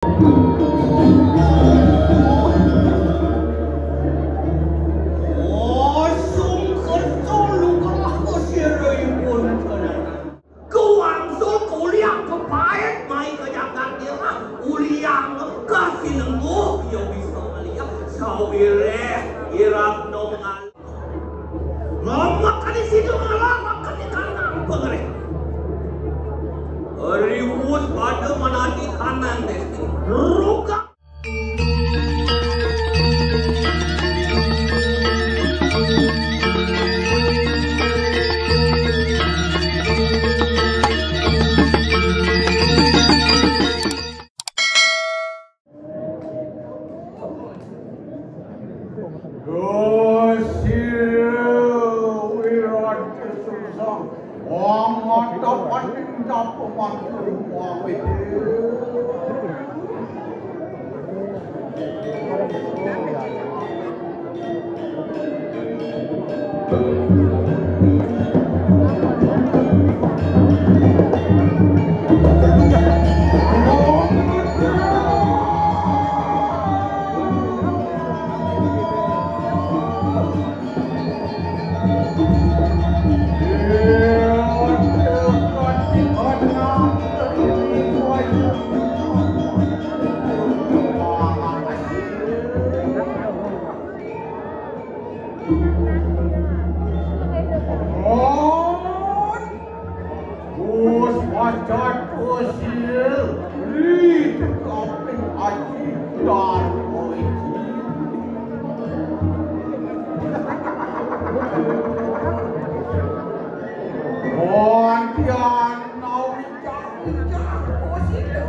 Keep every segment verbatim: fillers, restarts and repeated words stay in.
Osum kerto luka aku sira ipun tenan. Kuangsul kuliah kepaet mai ke jagat irah, uliang kasih nengguh ia bisa melihat sawireh irap nongal. Makan di situ malah makan di kandang pengereh. Riwus pada menanti kanan desti. Ruka. Dosira Wirata Sungsang, wong mata pating tapa mantu wawit. Gus Macan Usil, ri tekaping aji darmo iji. Wantian nawi cak-cak Usil.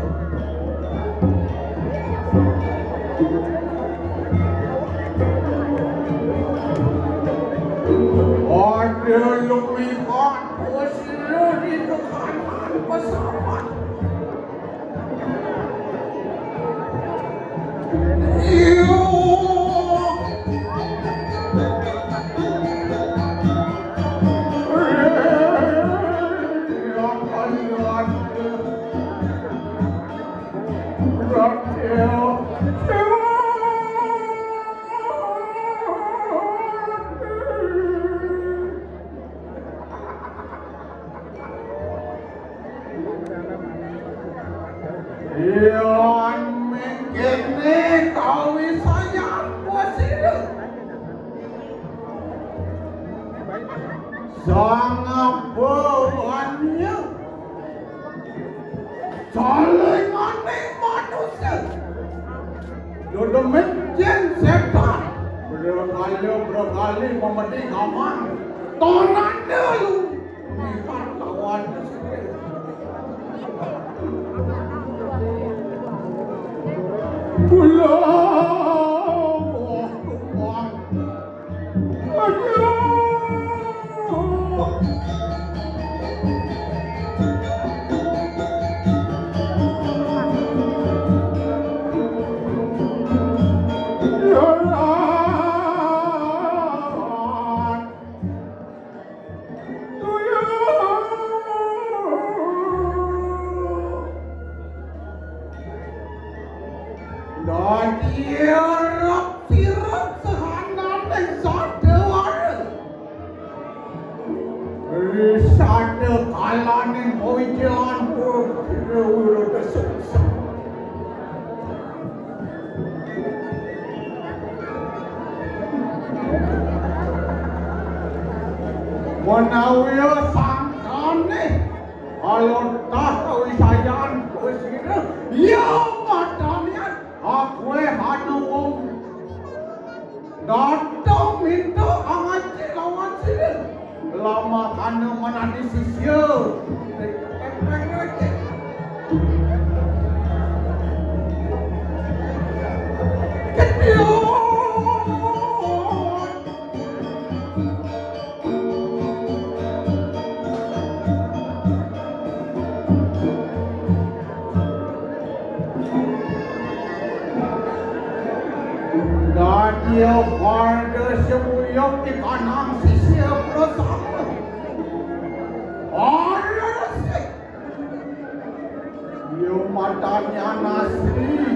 Ada lumipat Usil di tekanan pesawat. Yan mengkene kawisayan Usil. Sangapawannya salingane manusia. Dedemen jen setan. Berkali-berkali memedi kamar. Tonanda lu. Bukan kawan. Kula. Dadi erep-sirep sahananing sadewara. Ri sada kalaning pawijalan Wirata Sungsang. Menawi sangkane alontas kawisayan Gusti, ya matanian akwe hana wong dateng minta angaji lawan sira. Lamakana manadi sisya. Dadi warga semuyung di kanang sisya prasama. Ora resik. Yo matanya nasri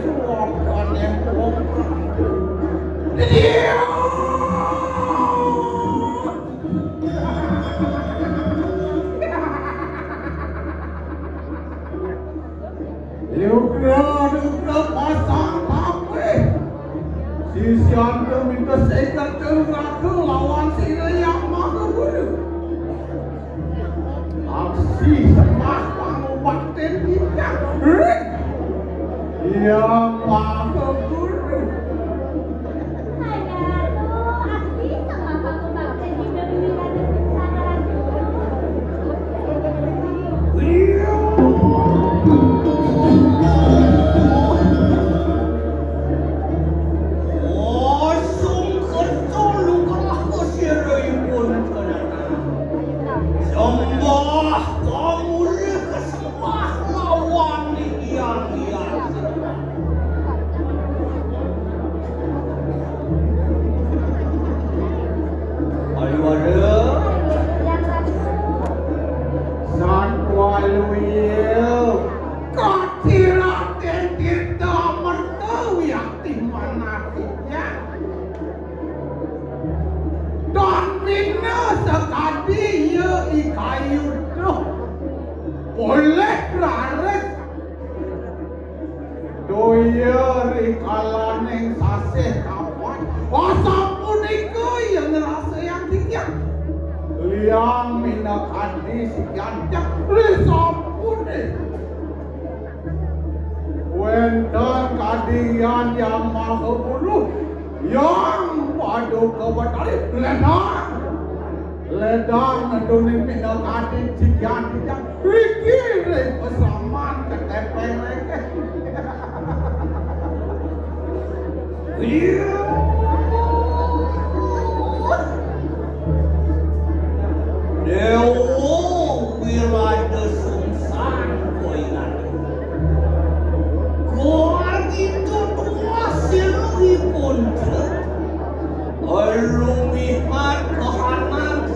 Suwakane wong. Lugra, lugra pasang kabeh. Sisian minta seket kelawan sira yang maha guru. Aksi sembah pangubakten kita. Yang maha guru. Sembah pamulih kesembah lawan yang-yang. Ayo ada. Satwa luya. Katiraten tirta merta wiakti manatitya. Dan bina sakadi iya i kayuda. Polih raris toya ri kalaning sasih kapan. Asapunika iya ngrasayang titiang. Liang minakadi sikian cak ri sampune. Wénten kadingian Yang Maha Guru, Yang Paduka Betari, ledang. Ledang neduning pinakadi jigan-jigan, riki ring pasaman ketepeng rengkeh. Iya. Dewa Wirada Sungsang koingan. Goar itu tuas siluhipun. Lumihat kahanan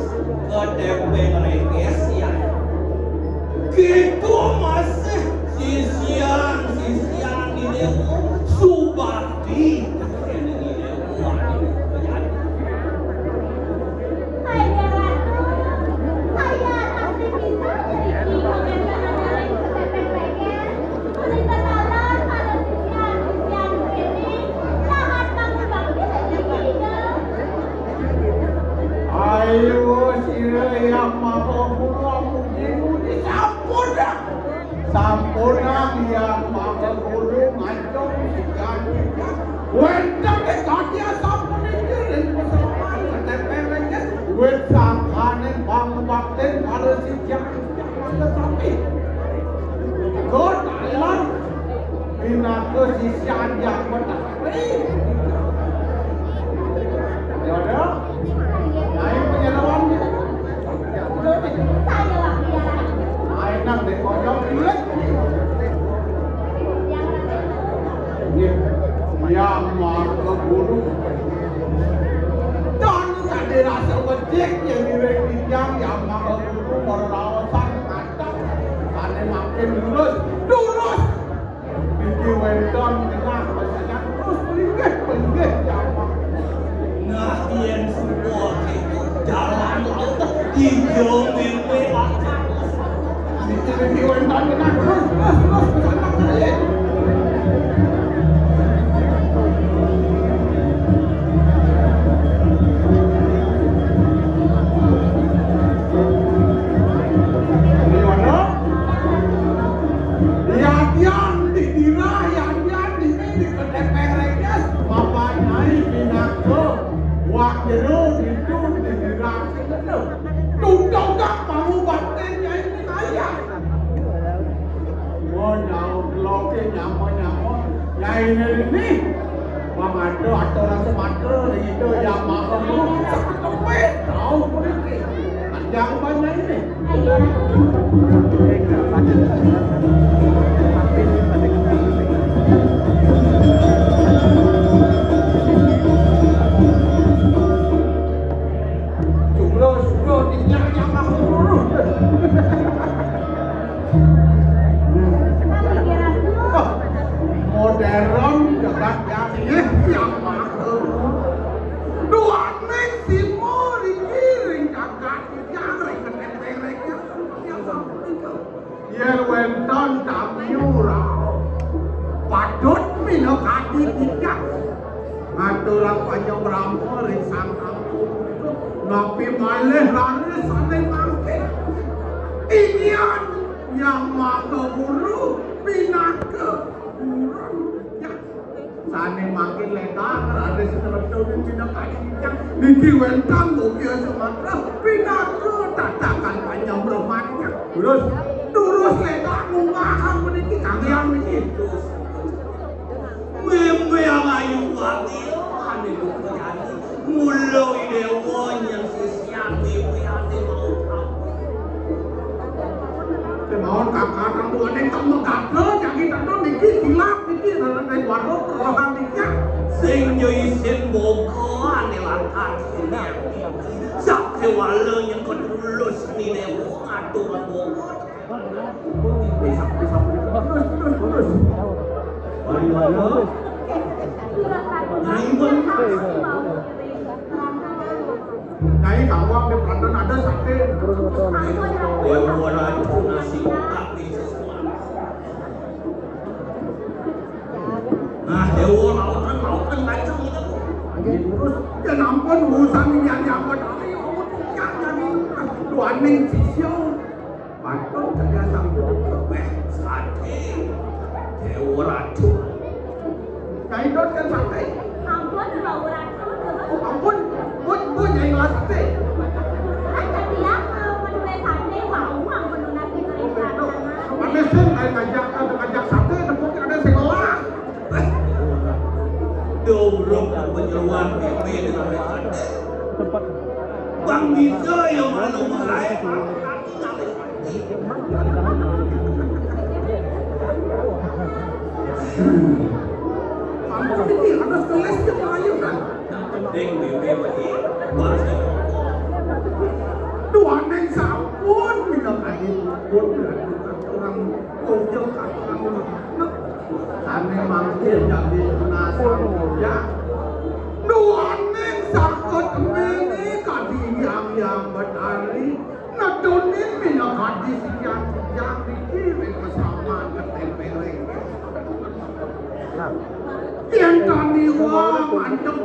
ketepeng rengkeh sian. Kita masih sisian-sisian di Dewa subakti. Ayo, sira yang maha guru, muji-muji, sampun dah. Sampunang Yang Maha Guru ngajeng sikian-sikian. Wénten ing kadi asapunika ring pasaman ketepeng rengkeh. Wit sangkaning pangubaktin para sikian mangga sami. Kota lan pinaka sisian Yang Betari. Ya, ada. Lain penyeroan. Saya, Pak, ya. Lain nang dek konyol, ilet. Nggih. Yang Maha Guru. Don tak dirasa becik yang ngiring titiang Yang Maha Guru merelawasan mantap. Sane makin lurus, lurus. Iki wénten genah panjenengan terus pelinggih, pelinggih jaman. Nah, yen suka jalan laut, ijo mimpi akal. Iki, iki wénten genah terus, terus, terus, terus, terus. Ini mana? Yadian di dirah, yadian di ini, di kedepeng rengkes, Bapak Nyai pinaka wak jero ditu di dirah sing kena. Tutugak pangubaktin Nyai Pinaya. Oh, nyaut loke nyama-nyama. Nyai ini, ini. Wong ada aturan sematra, itu yang maha guru. Sakit kepit, tahu mriki. Panjang banyak ini. Jumlah, jumlah, tinggal yang aku urus. Modern. Ron jagat ya, eh, yang maha. Duaning simo riki ring jagat ya, ring ketek-ketek ya. Yen wénten tamiu rauh, patut minakadi titiang ngaturang panyabrama ring Sang Ampun. Napi malih raris sané mangkin. Inggian Yang Maha Guru pinaka guru. Ya. Sané mangkin ledang raris ngretunin pinaka titiang. Niki wénten Mugia Sumatera pinaka tatakan panyabrama. Terus, terus ledang munggahang puniki kanggiang niki. Mémé ayu wati ané duka jani. Mula Idéwa nyang sisian mémé ané mau. Kemawon kakang duaning temu gagal jagi tentu niki kilap niki naik warung rohan niki. Sing jo isin boga ané lakar sini. Sakéwala nyengkut tulus ni Déwa ngatur boga. Bisa, bisa, terus, terus, terus. Mari, mari. Nyai, Bang. Nyai, kawang di Banten ada sate. Terus, terus. Déwa Ratu nasi kotak di sesuatu. Nah, Déwa lautan, lautan kacang itu. Terus, ya ampun, urusan ini aja ampun. Ayo, jangan ini. Duaning sisya. Patut kerja sampai. Wéh, sate. Déwa Ratu. Nyai Dot kan sate. Ampun, Déwa Ratu. Oh, ampun. Bun, bun, Nyai ngelah sate. Kan tadi ya, eh, menuai sate, mau ampun lunas di kereta. Mana sih, kayak ngajak, ngajak sate, tapi ada sekolah. Wéh, dorong penyeruan P P dengan sate. Bang bisa ya malu mengae. Ampun, ini ada sekelas yang lain, kan? Ding, Bibi, Bibi. Bahasa. Duaning sampun, bila kali pun, orang ujung kata orang. Sané mangkin dadi tunas ya. Duaning saket mene kadi Hyang Hyang Betari. Netunin minakadi siang-siang niki ring pasaman ketémpéling. Yén taniwa mandheng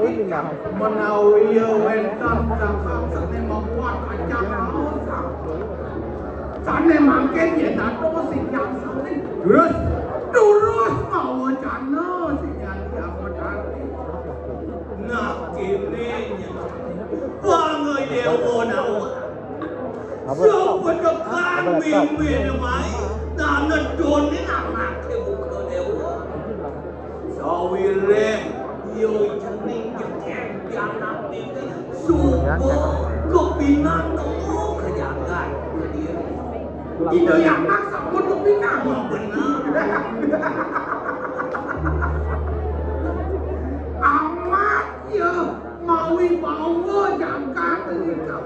menawi wénten kakang sané mabuat ajang raos. Sané mangkin yén dados siang sané, terus, terus mawacana siang Hyang Betari. Nah, kéné nya. Pangéwa Déwa nawang. Apa? Sapetekan mimine mai, dane done anake buka Déwa. Sawiréh iya cening jekeng pianak mimpi, suba kepinang temu ka jagat Kediri. Ida Hyang Anak sampun kepinang. Bener. Amat ya mawi bawa jagat menika.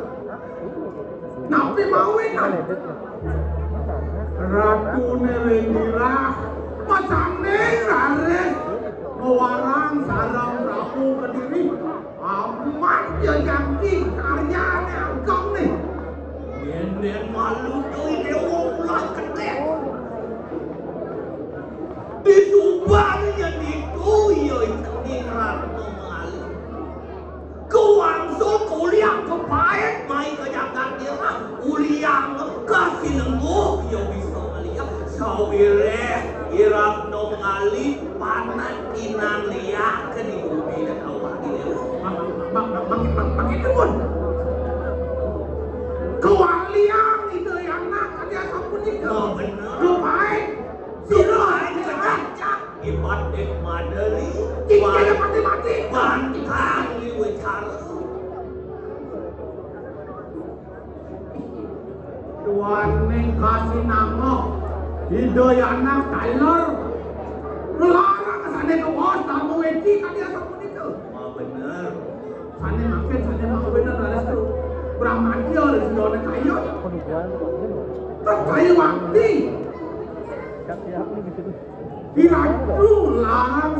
Napi mawinan? Ratune Rendirah masane raris mawarang sareng Prabu Kediri. Amat ya jangki karyane ageng nih. Yen-yen malu doi dewa ulah kedek. Di subannya niku ya ing Ratna Mali. Kewangsul kuliah kepaet mai ke jagat dia. Uliang kasih nengguh ya bisa melihat. Sawireh irap nong ngali panak inang liak ke di bumi dan awak dia. Bang, bang, bang, bang, bang, bang, itu pun. Kewaliang itu yang nak kerja sapunika. Oh, bener. Kepaet. Sira aja ngajak ibadah maderi. Iki mati-mati. Pantang liwat cara. Duaning kasinangoh Ida Yana taler. Ngelarang sane kawas tamu eti kadi asapunika. Wah, bener. Sane mangkin, sane mangkin, leres tu. Bramadya, leres tu, kaya. Terus kaya wakti. Diraju larang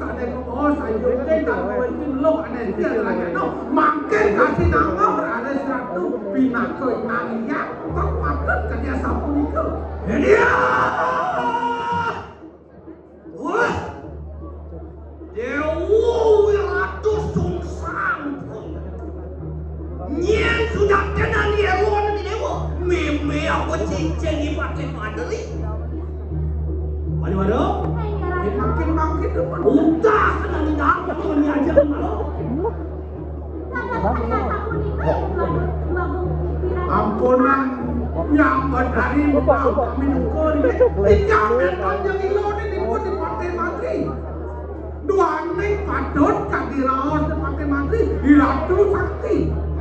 Mangkin kasih nama raris ratu pinaka inang iya, kok patut kaya sapunika. Iya. Wah. Dewa Wiratu sungsang. Nyén sujakti nani ewa nani dewa. Mémé apa cincin di pakai madeli. Aduh, aduh. Makin, makin, makin. Udah, nani dapur, nani aja, nani. Ampunang nyambat hari mau kami duka ni. Tiga meter yang ilo ni dipun di Partai Mantri. Duaning patut kadi raos di Partai Mantri. Iratu sakti.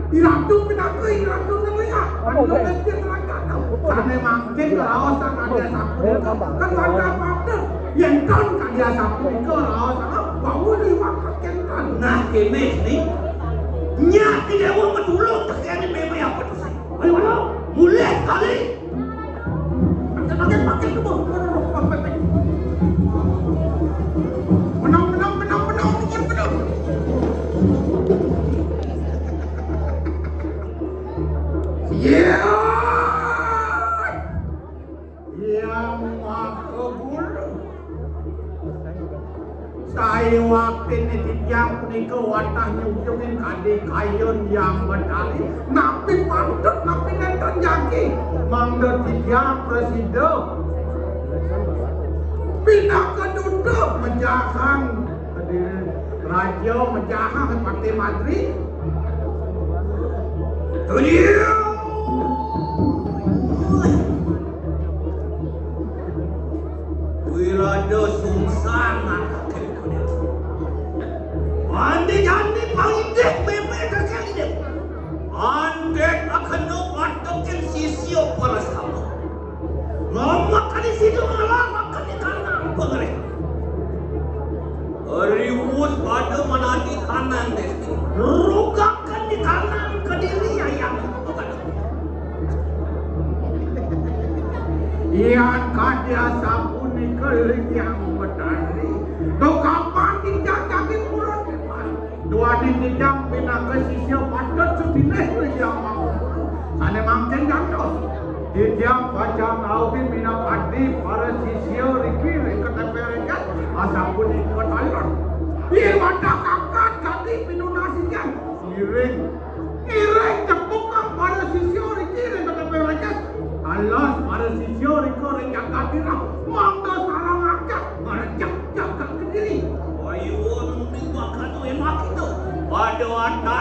Iratu pinaka, iratu nengah. Anu mesti terangkat. Sane mangkin raos sang kadi sapunika. Kan wajar patut. Yen kan kadi sapunika raos, wau liwat kenten. Nah, kene ni. Nyak dewa medulung tekene meme apa tuh sih? Ayo, ayo, mulih kali. Pakai, pakai, pakai, pakai, pakai. Menang, menang, menang, menang, menang, menang. Iya. Yang Maha Guru. Sayawaktine titiang punika wantah nyungkyungin kadi kayun Yang Betari, napi patut, napi nenten jagi, mangda titiang prasida pinaka duta mejahang Kediri, raja mejahang Patih Madri. Kediri. Wirada sungsang angkake kuda. Andi jani pangidih meme kakek idih. Andek akena patukin sisya para sama. Lamak kadi sida malah makan di kanang pengereh. Riwus pada manadi kanang desti. Rugakan di kanang kediri ayam. Yan kadi asapunika Ling Hyang Betari. Duh kapan titiang jagi purun iman. Duaning titiang pinaka sisya patut sutinih Ling Hyang Maha Guru. Sane mangkin gantos. Titiang pacang ngaukin minakadi para sisya riki ring K T P Renggas asapunika talon. Yen wantah kakat kadi pinunasikan. Ngiring. Ngiring cepuk kang para sisya riki ring K T P Renggas. Alas para sisya rika ring jagat irah. Mangda sareng akeh ngrejek jagat Kediri. Ayo nuni bakal duwe makita. Pada wantah